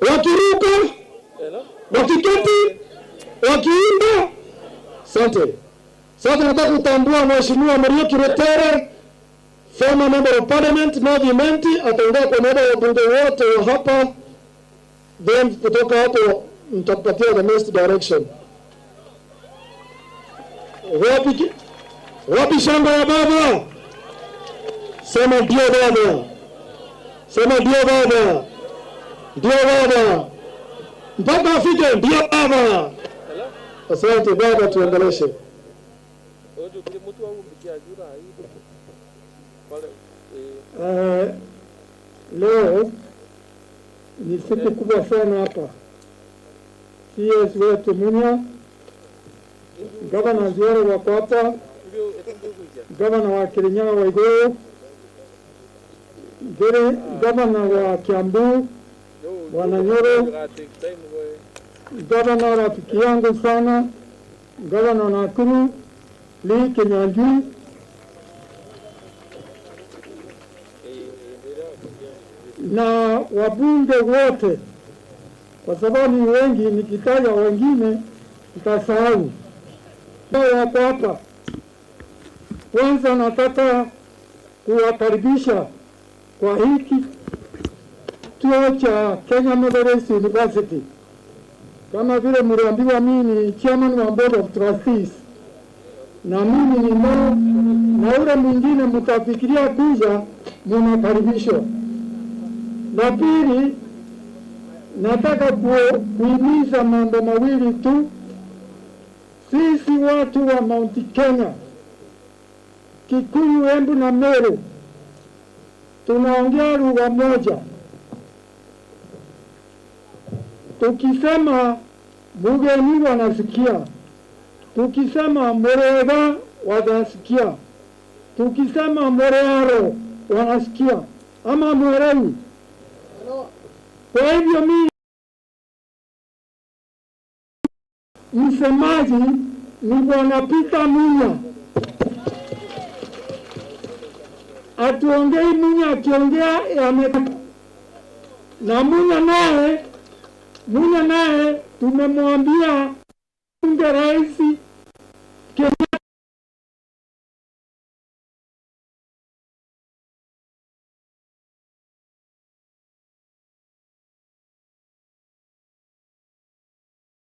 Wakiruka, wakiketi, wakiimba. Asante. Sasa nataka kutambua Mheshimiwa Muriuki Rutere, former member of parliament, North Imenti, ataongea kwa niaba ya wabunge wote wa hapa, then kutoka hapo mtapatia the next direction. Wapi, wapi shamba ya baba? Sema ndio baba, sema ndio baba, ndio baba, mpaka afike ndio baba. Asante baba, tuendeleshe. Leo ni siku kubwa sana hapa. CS wetu Munya, gavana Ziore wako hapa, gavana wa Kirinyaga Waiguru, gavana wa Kiambu Bwana Nyoro, gavana rafiki yangu sana, gavana wa Nakuru Lee Kinyanjui, na wabunge wote, kwa sababu ni wengi, nikitaja wengine nitasahau. Wako hapa. Kwanza nataka kuwakaribisha kwa hiki kituo cha Kenya Methodist University. Kama vile mliambiwa, mimi ni chairman wa board of trustees, na mimi ni mo na ule mwingine mtafikiria kuja, munakaribishwa. La pili, nataka kuhimiza mambo mawili tu. Sisi watu wa Mount Kenya, Kikuyu, Embu na Meru, tunaongea lugha moja. Tukisema mugeni wanasikia, tukisema murega wanasikia, tukisema murearo wanasikia, ama mwerei. Kwa hivyo mimi msemaji ni Bwana Peter Munya. Atuongei Munya akiongea na Munya naye, Munya naye tumemwambia bunge rais